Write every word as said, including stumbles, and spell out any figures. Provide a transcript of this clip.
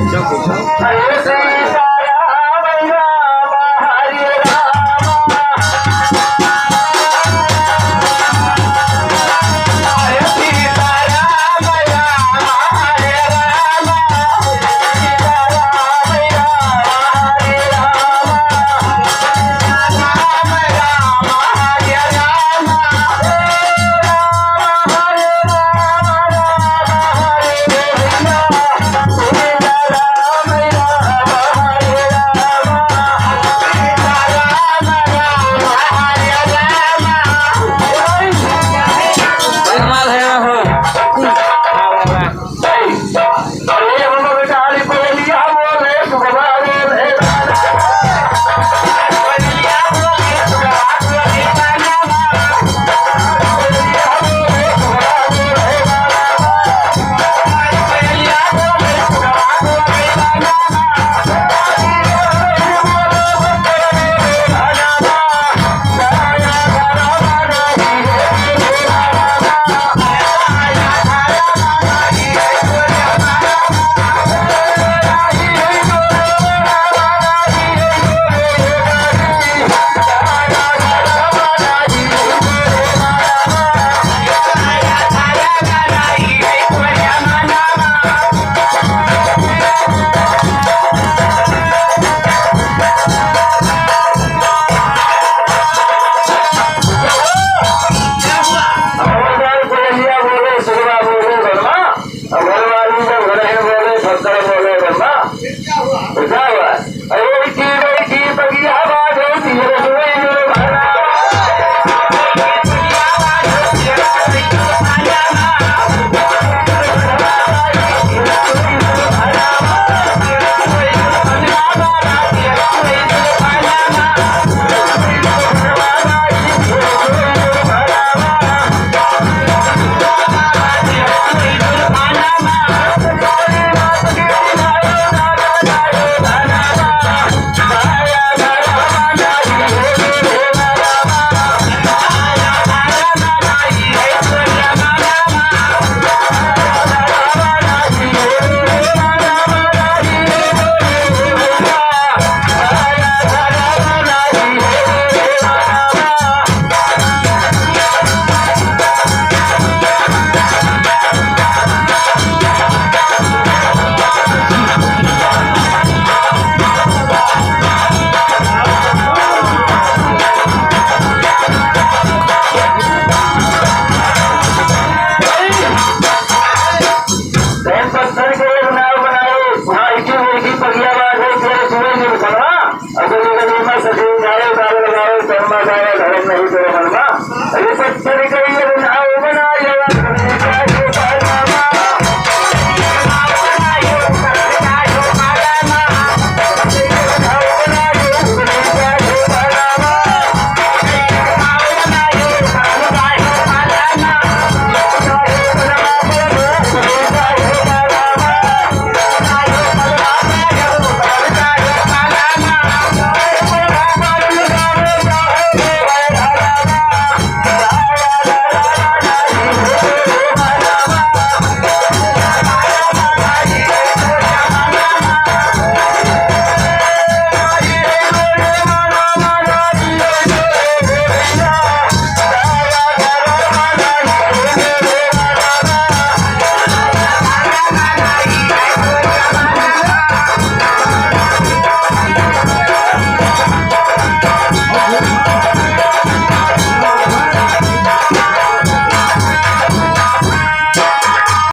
अरे सीताराम राम हरे राम। अरे सीताराम राम हरे राम। सीताराम राम हरे राम। अरे की बड़ी की बगिया बाजो, पियर सोई मोर भला। कौन पत्थर के एक नाव बनाए, वहाँ इकी मुर्गी पगिया बांधे, तेरे सुबह नहीं उठा। अगर ये गरीब में सजीव जाए, दाल लगाओ, कर्मा जाए, धर्म नहीं तेरे मन में। ये पत्थर के एक